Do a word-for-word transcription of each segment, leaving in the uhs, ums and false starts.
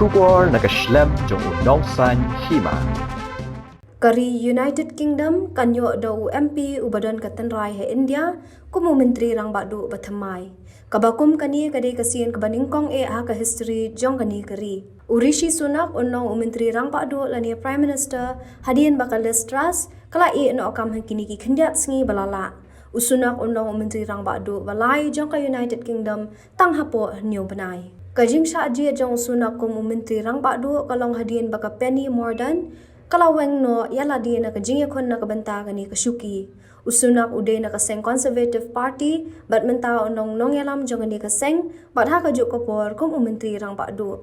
Khubor na ka shlem jong u nongsaiñ hima. Ka ri United Kingdom kan ïoh da u M P uba don ka tynrai ha India kum u Myntri Rangbah Duh ba thymmai. Kaba kum kane ka dei ka sien kaba nyngkong eh ha ka history jong kane ka ri. U Rishi Sunak un long u Myntri Rangbah Duh lane Prime Minister hadien ba ka Liz Truss ka la ïeh noh kam ha kine ki khyndiat sngi ba la lah. U Sunak un long u Myntri Rangbah Duh ba lai jong ka United Kingdom tang hapoh hynñiew bnai. Ka jingshah jied jong u Sunak kum u Myntri Rangbah Duh ka long hadien ba ka Penny Mordaunt ka la weng noh ïa lade na ka jingïakhun na ka bynta kane ka shuki. U Sunak u dei na ka seng Conservative Party bad mynta u nong nongïalam jong kane ka seng bad ha kajuh ka por kum u Myntri Rangbah Duh.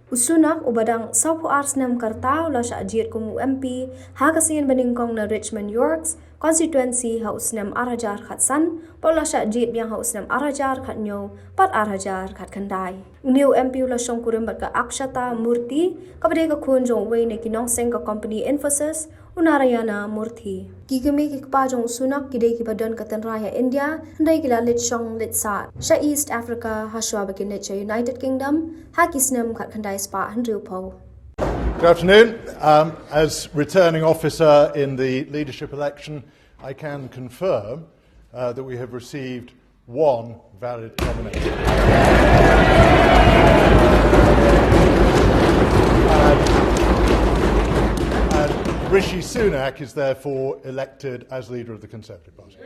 U Sunak uba dang sawphew ar snem ka rta u la shah jied kum u M P ha ka sien ba nyngkong na Richmond Yorks constituency ha u snem ar hajar khatsan bad u la shah jied biang ha u snem ar hajar khathynñiew bad ar hajar khatkhyndai. Une u M P u la shongkurim bad ka Akshata Murthy kaba dei ka khun jong uwei na ki nongseng ka company Infosys, u Narayana Murthy. Ki kmie ki kpa jong u Sunak ki dei kiba don ka tynrai ha India hynrei ki la leit shong leit sah sha East Africa hashwa ba kin leit sha United Kingdom ha ki snem khatkhyndai spah hynriewphew. Good afternoon. Um, as returning officer in the leadership election, I can confirm uh, that we have received one valid nomination. And, and Rishi Sunak is therefore elected as leader of the Conservative Party.